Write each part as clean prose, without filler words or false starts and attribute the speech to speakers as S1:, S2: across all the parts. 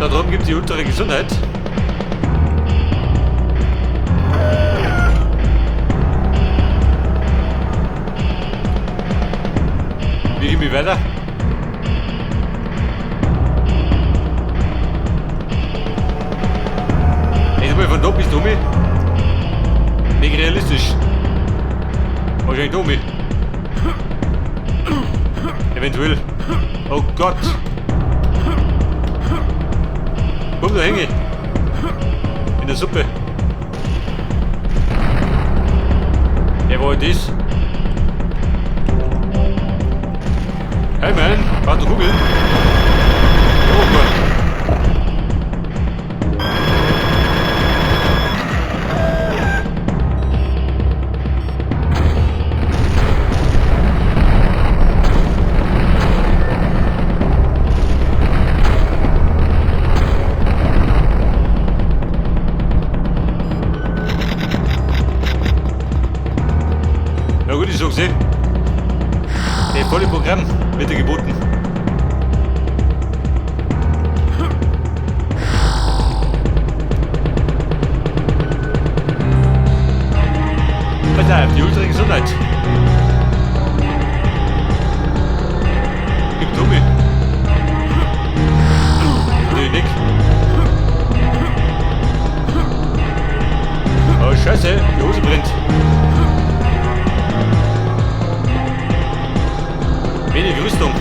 S1: Da drüben gibt es die untere Gesundheit. Wie gehen wir weiter? Jetzt mal von da bis da. Nicht realistisch. Wahrscheinlich da mit. Eventuell. Oh Gott. Bumm, da hänge ich. In der Suppe. Ja, wo ist das? Hey man, warte Kugeln. Oh Gott. Ja gut, ich sag's eh. Der volle Programm wird dir geboten. Pass auf, die ultra Gesundheit. Gib Dummi. Natürlich nicht. Oh Scheiße, die Hose brennt. Wenig Rüstung.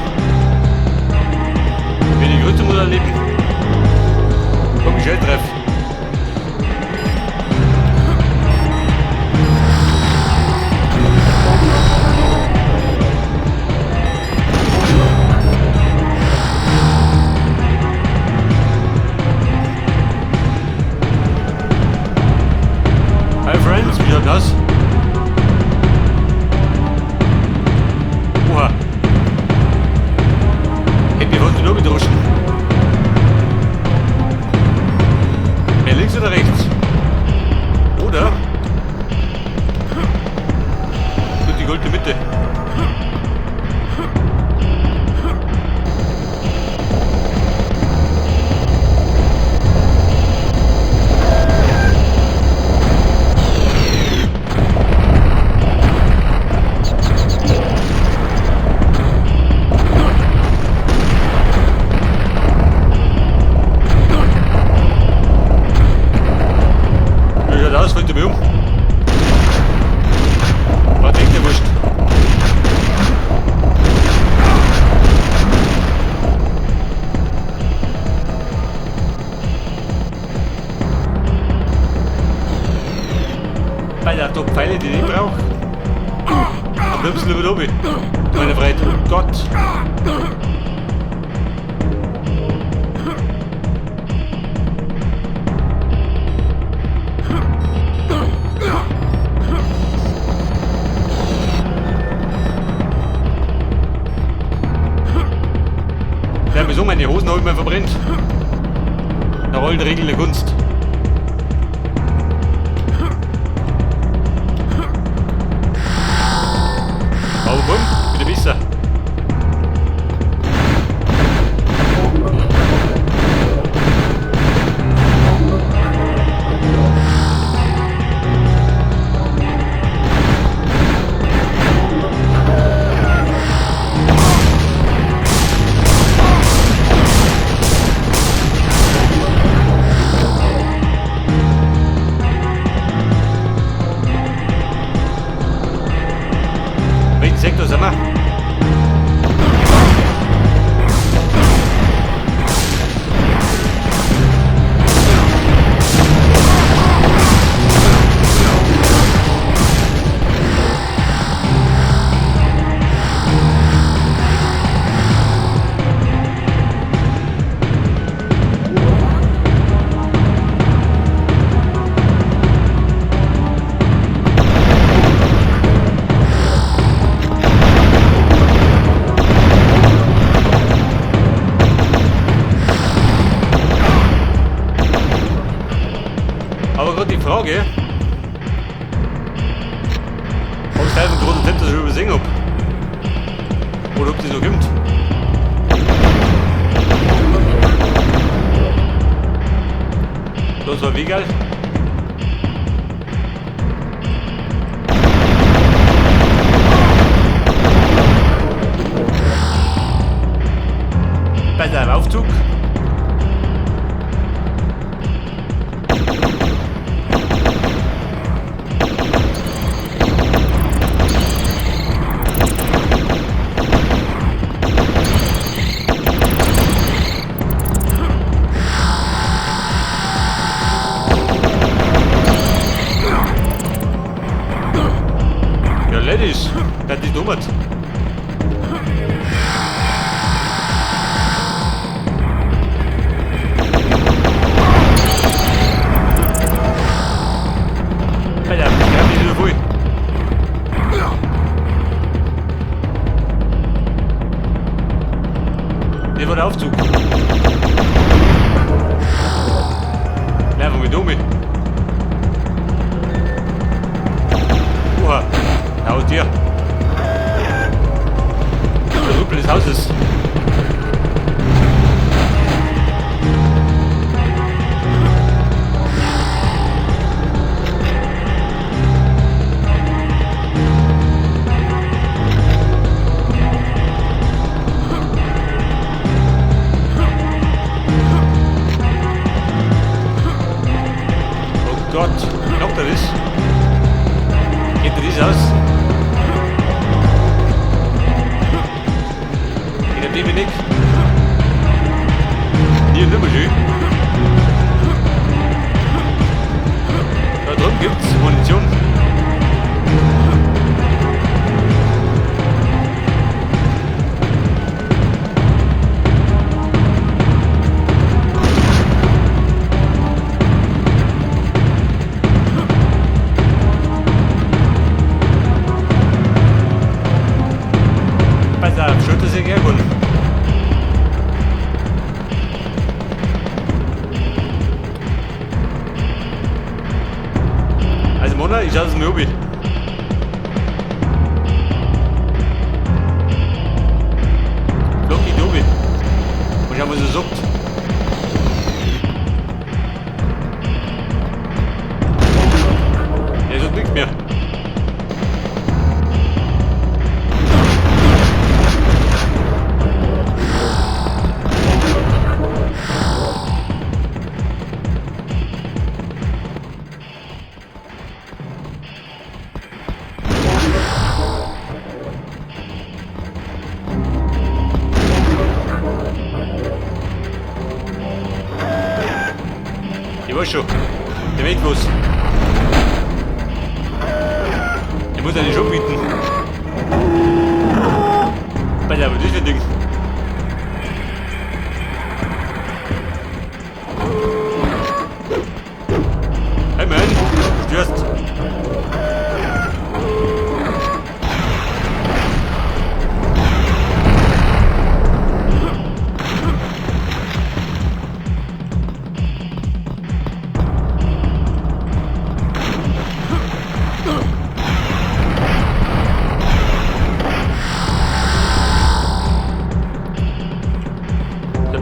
S1: Wenig Rüstung muss erleben. Komm, ich treff. Hi Friends, wie schaut das? Oha. Hätte ich fast nur gedroschen. Mehr links oder rechts? Oder? Gut, die goldene Mitte. Wie schaut aus? Fällt mir um. War echt der Wurscht. Bei der top Pfeile, die ich nicht brauche. Am liebsten lieber oben. Meine Freiheit. Oh Gott. Ja, wieso meine Hosen habe ich mir verbrennt? Nach allen Regeln der Kunst. Aber bumm, wieder besser. Welchen Sektor sind wir? Aber gerade die Frage, ob ich Teil von Großen Tempel schon übersehen hab. Oder ob das noch gibt. so ein Wegerl. Bei der Aufzug. Ja, Ladies, das ist dumm. Alter, ich hab mich wieder voll. Der war der Aufzug. Ja, wo mit dumm. Oha, Haus dir. Der Rüppel des Hauses. Oh Gott, noch da ist. Geht dir das aus? Ich hab den nicht. Hier nimmer schön. Da drüben gibt's Munition. Pass auf, schön, dass ich herkomme. Also Mona, ich schaue es mir um. Flocki Dobi. Mal schauen, was er sagt. Er sagt nichts mehr. Ich weiß schon, der Weg los. Ich muss eine Show bieten. Alter, was ist das Ding? Hey man, du störst.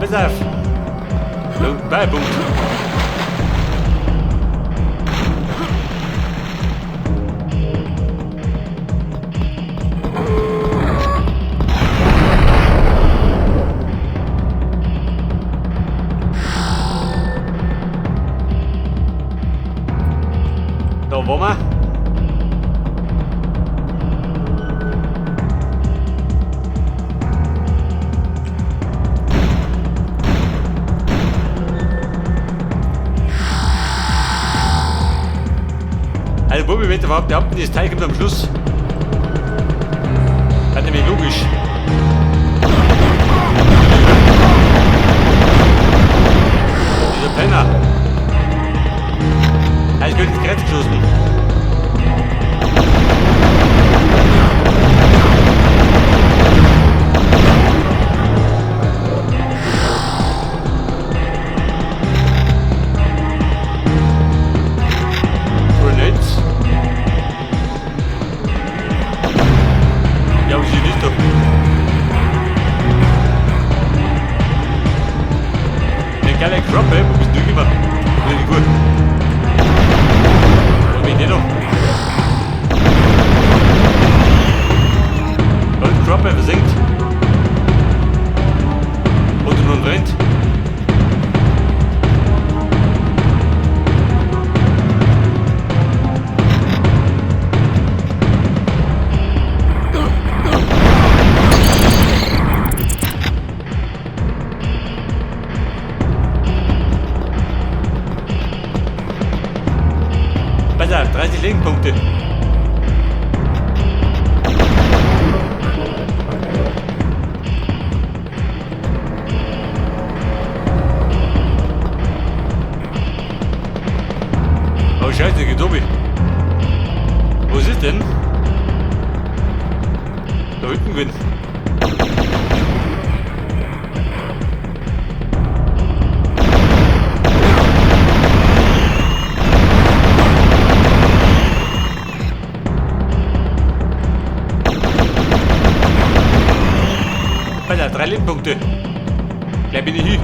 S1: Pass auf. Bye, Punkt. Da waren wir. Also Bubi wird überhaupt behaupten, das Teil kommt am Schluss. Hat nämlich logisch. Dieser Penner. Er ist gut ins Kreuz geschossen. Grenades. Ja, aber sie nicht doch. Eine geile Kroppe, wo bist du gekommen? Blöde Kuh. Was bin ich denn noch? Und Cropper versenkt. Und nun brennt. Besser, 30 Lebenspunkte. Oh Scheiße, geht obi. Wo ist es denn? Da hinten gewesen. Alter, 3 Lebenspunkte. Gleich bin ich hier.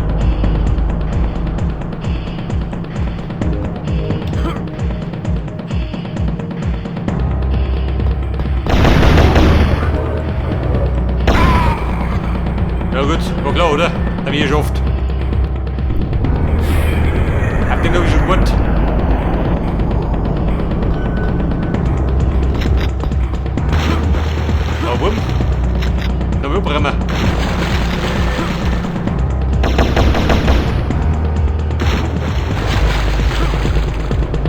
S1: Ja gut, war klar, oder? Hab ich geschafft. Hab den glaub ich schon gewohnt. Warum? Da will brennen.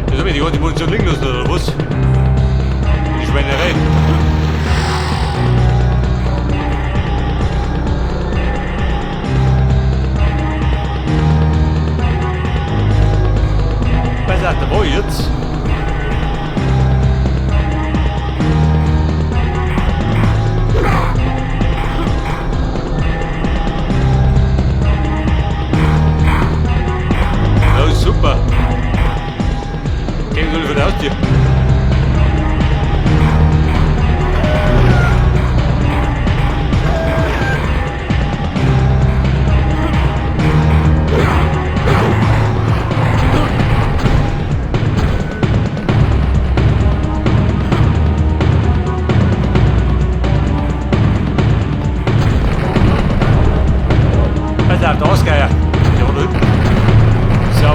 S1: Jetzt hab ich die ganze Munition liegen lassen, oder was? Die Schweinerei. Pass auf, da war ich jetzt. Ja, super. Gehen soll vor der Haustür. Pass auf, der Ausgeier. Der war da hinten. So.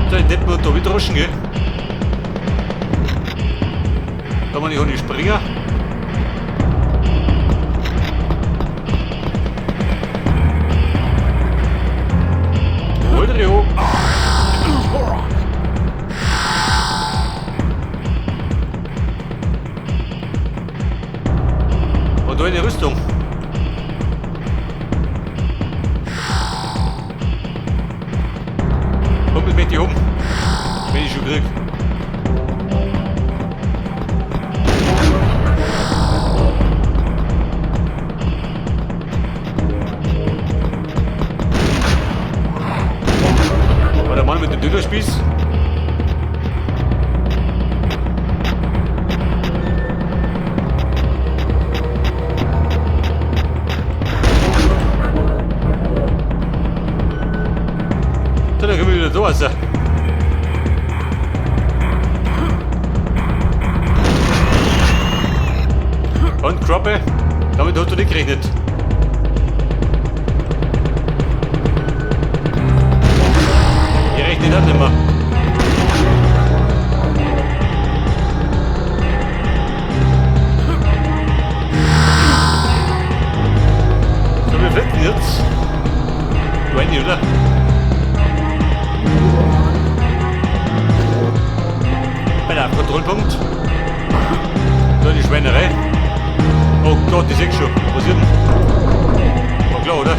S1: So, ich hätte mir da wieder raschen, gell? Da muss ich auch nicht springen. Hoch. Und da eine Rüstung. Komm, das möchte ich haben. Wenn ich schon krieg. War der Mann mit dem Dönerspieß? So, dann kommen wir wieder da raus. Und Kroppe, damit hast du nicht gerechnet. Ich rechne dann nicht mehr. So, wir flitzen jetzt. Du rein, oder? Bei der Kontrollpunkt. Da die Schweinerei. Oh Gott, ich seh schon. Was ist denn? War klar, oder?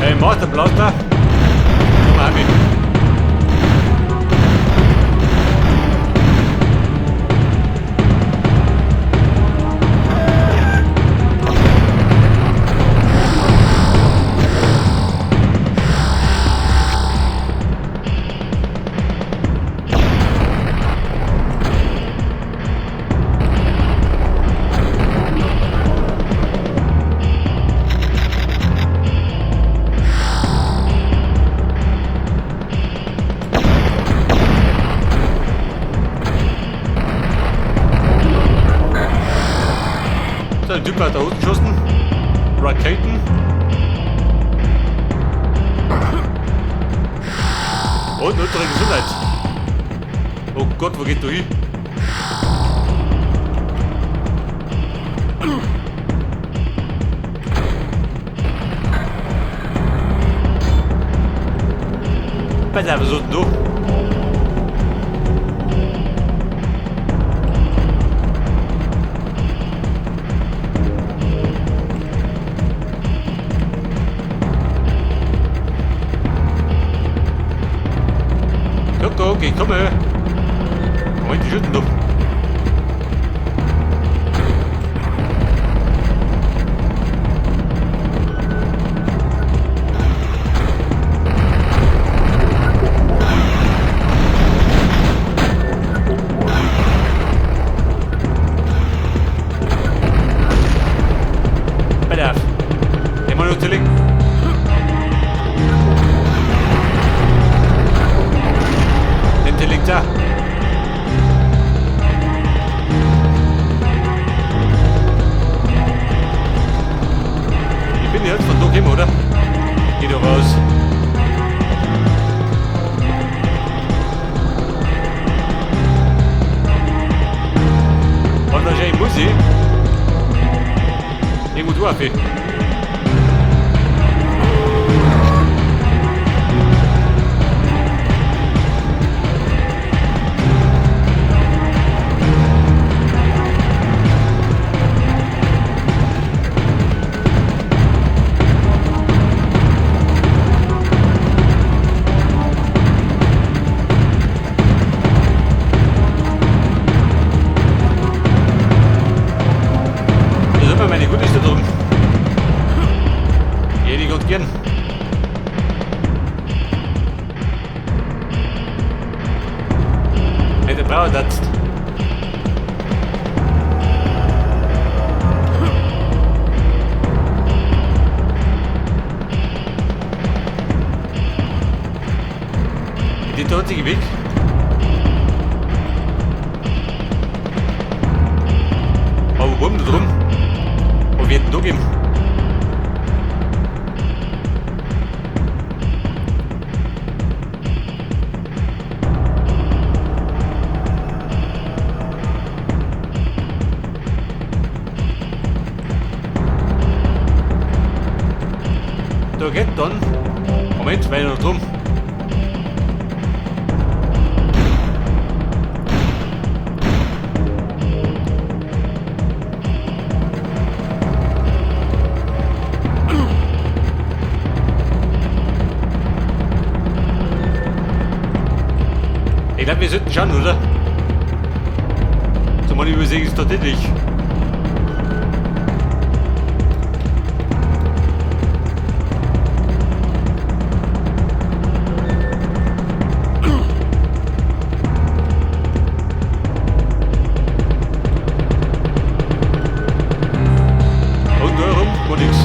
S1: Hey, Master Blaster. komm heim. So, ein Typ hat da unten geschossen. Raketen. Und untere Gesundheit. Oh Gott, wo geht du hin? Pass auf, was ist denn du? Kuckuck, ich komme. Moment, die schütten doch. Pass auf. Immer natürlich. Den liegt da. Ich bin jetzt von da gekommen, oder? Geh doch raus. Und wahrscheinlich muss ich irgendwo durch. Meine Gute ist da drüben. Hätte ich grad gern. Hätte braucht jetzt. Ist der einzige Weg? Aber wo da drum? Wo wird denn da geben? Da geht dann. Moment, weiter noch drum. Ich glaube, wir sollten schauen, oder? Zumal ich übersehe es tatsächlich. Und da rum, war nix.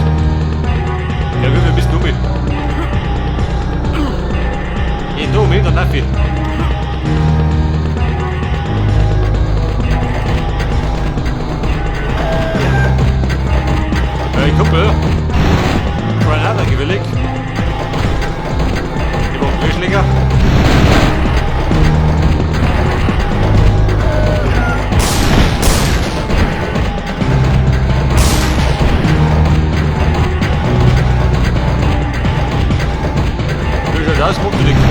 S1: Ja, wir ein bisschen um. Ja, da um, dann darf ich. Hey Kumpel, Granada gewillig. Ich brauche Querschläger. Wie schaut aus? Macht nichts.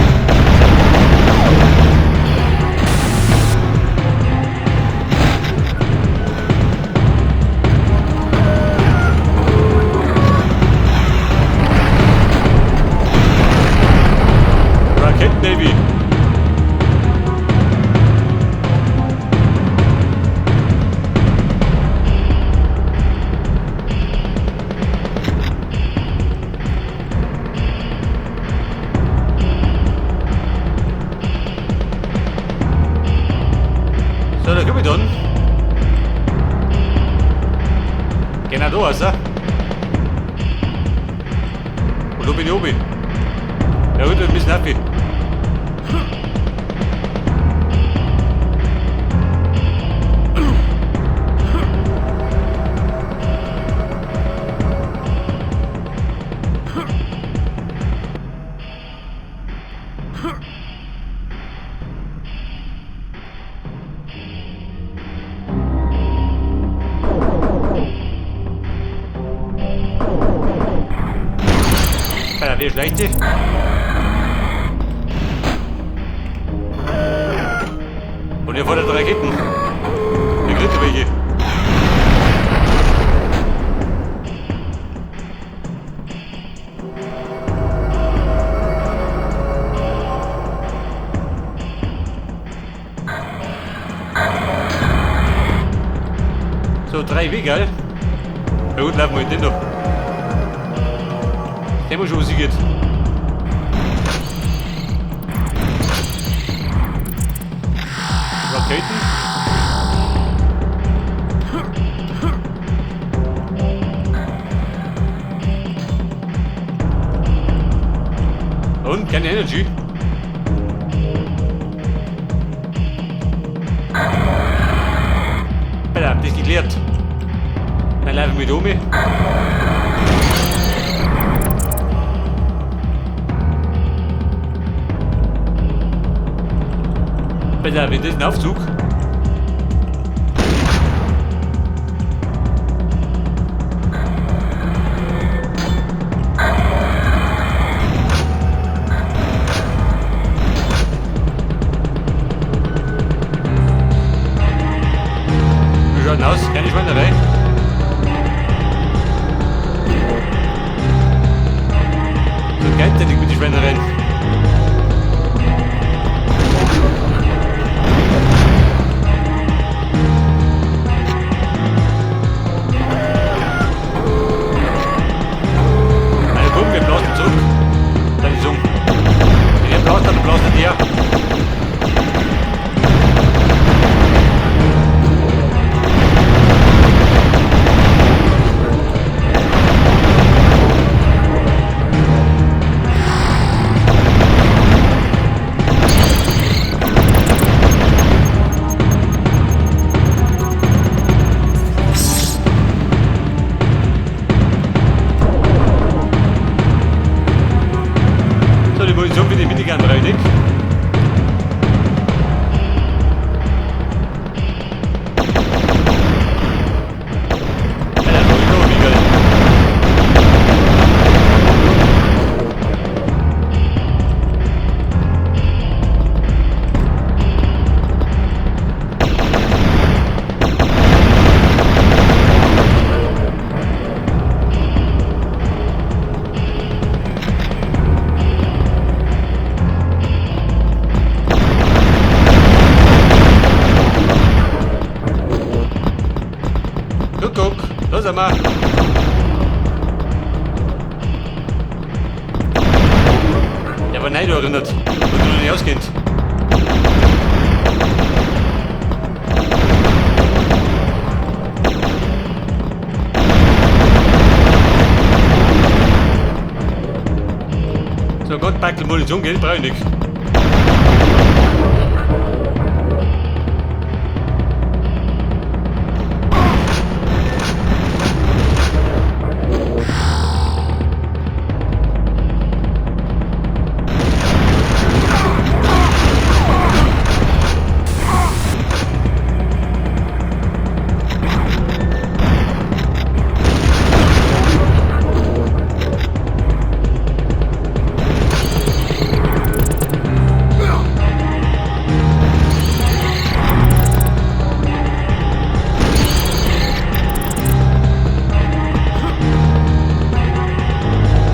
S1: Da ist er. Und da bin ich oben. Ja, gut, ein bisschen happy. Alter, wer schleicht sich? Und ihr fordert Raketen. Ihr kriegt welche. So, 3 W, gell? Ja gut, laufen wir in den noch. Der muss schon, wo sie geht. Raketen. Und keine Energy. Alter, hab das geklärt. Dann laufen wir mit um. Alter, wenn das ein Aufzug? Wie schaut denn aus? Keine Schweinerei. So gleichzeitig mit den Schweinereien. Also komm, wir blasen zurück. Dann ist um. Wenn er blast, dann blast er der. So, die Munition bin ich Minigun bräunig. Alter, da hab ich noch ein Wiegerl. Kuckuck, da sind wir. Der war nein, du erinnert. Und du noch nicht auskennt. So, Gott, Backel Munition, gell? Brauch ich nicht.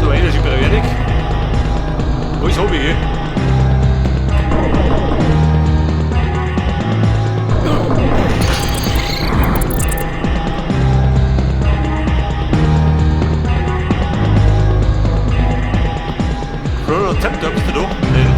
S1: So, Energy brauch ich. Wo ist Hobby, gell? Chronoceptor, bist du da? Nee, ne?